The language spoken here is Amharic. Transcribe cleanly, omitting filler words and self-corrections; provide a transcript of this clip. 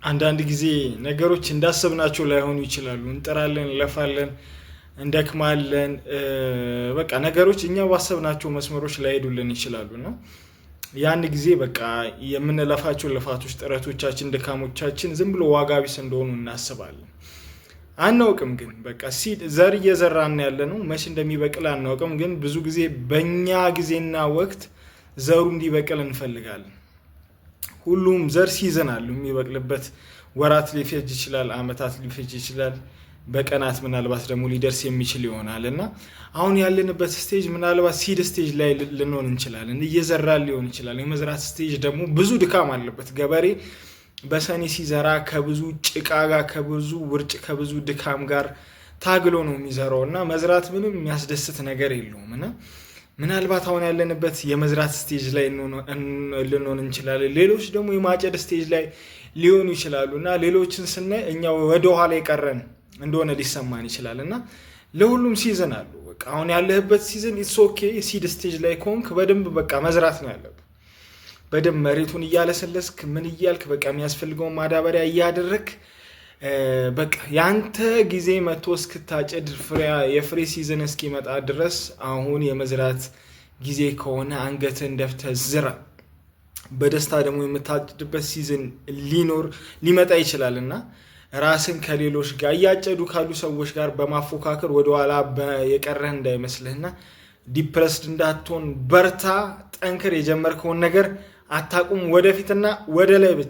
አንዳንድ ጊዜ ነገሮች እንዳሰብናቸው ላይሆኑ ይችላሉ። እንጥራለን፣ እንለፋለን፣ እንደክማለን። በቃ ነገሮች እኛ ባሰብናቸው መስመሮች ላይሄዱልን ይችላሉ። እና ያን ጊዜ በቃ የምንለፋቸው ልፋቶች፣ ጥረቶቻችን፣ ድካሞቻችን ዝም ብሎ ዋጋ ቢስ እንደሆኑ እናስባለን። አናውቅም ግን በቃ seed ዘር እየዘራን ያለ ነው። መቼ እንደሚበቅል አናውቅም። ግን ብዙ ጊዜ በእኛ ጊዜና ወቅት ዘሩ እንዲበቅል እንፈልጋለን። ሁሉም ዘር season አለው። የሚበቅልበት ወራት ሊፈጅ ይችላል፣ አመታት ሊፈጅ ይችላል፣ በቀናት ምናልባት ደግሞ ሊደርስ የሚችል ይሆናል። እና አሁን ያለንበት stage ምናልባት seed stage ላይ ልንሆን እንችላለን። እየዘራን ሊሆን ይችላል። የመዝራት stage ደግሞ ብዙ ድካም አለበት። ገበሬ በሰኔ ሲዘራ ከብዙ ጭቃ ጋር፣ ከብዙ ውርጭ፣ ከብዙ ድካም ጋር ታግሎ ነው የሚዘራው። እና መዝራት ምንም የሚያስደስት ነገር የለውም። እና ምናልባት አሁን ያለንበት የመዝራት stage ላይ ልንሆን እንችላለን። ሌሎች ደግሞ የማጨድ stage ላይ ሊሆኑ ይችላሉ። እና ሌሎችን ስናይ እኛ ወደኋላ የቀረን እንደሆነ ሊሰማን ይችላል። እና ለሁሉም season አሉ። በቃ አሁን ያለህበት season it's okay። Seed stage ላይ ከሆንክ በደንብ በቃ መዝራት ነው ያለብህ። በደንብ መሬቱን እያለሰለስክ፣ ምን እያልክ፣ በቃ የሚያስፈልገውን ማዳበሪያ እያደረግክ፣ በቃ ያንተ ጊዜ መጥቶ እስክታጭድ፣ የፍሬ season እስኪመጣ ድረስ አሁን የመዝራት ጊዜ ከሆነ አንገትህን ደፍተህ ዝራ። በደስታ ደግሞ የምታጭድበት season ሊኖር ሊመጣ ይችላል። እና ራስን ከሌሎች ጋር እያጨዱ ካሉ ሰዎች ጋር በማፎካከር ወደኋላ የቀረህ እንዳይመስልህና depressed እንዳትሆን በርታ፣ ጠንክር። የጀመርከውን ነገር አታቁም። ወደፊትና ወደ ላይ ብቻ።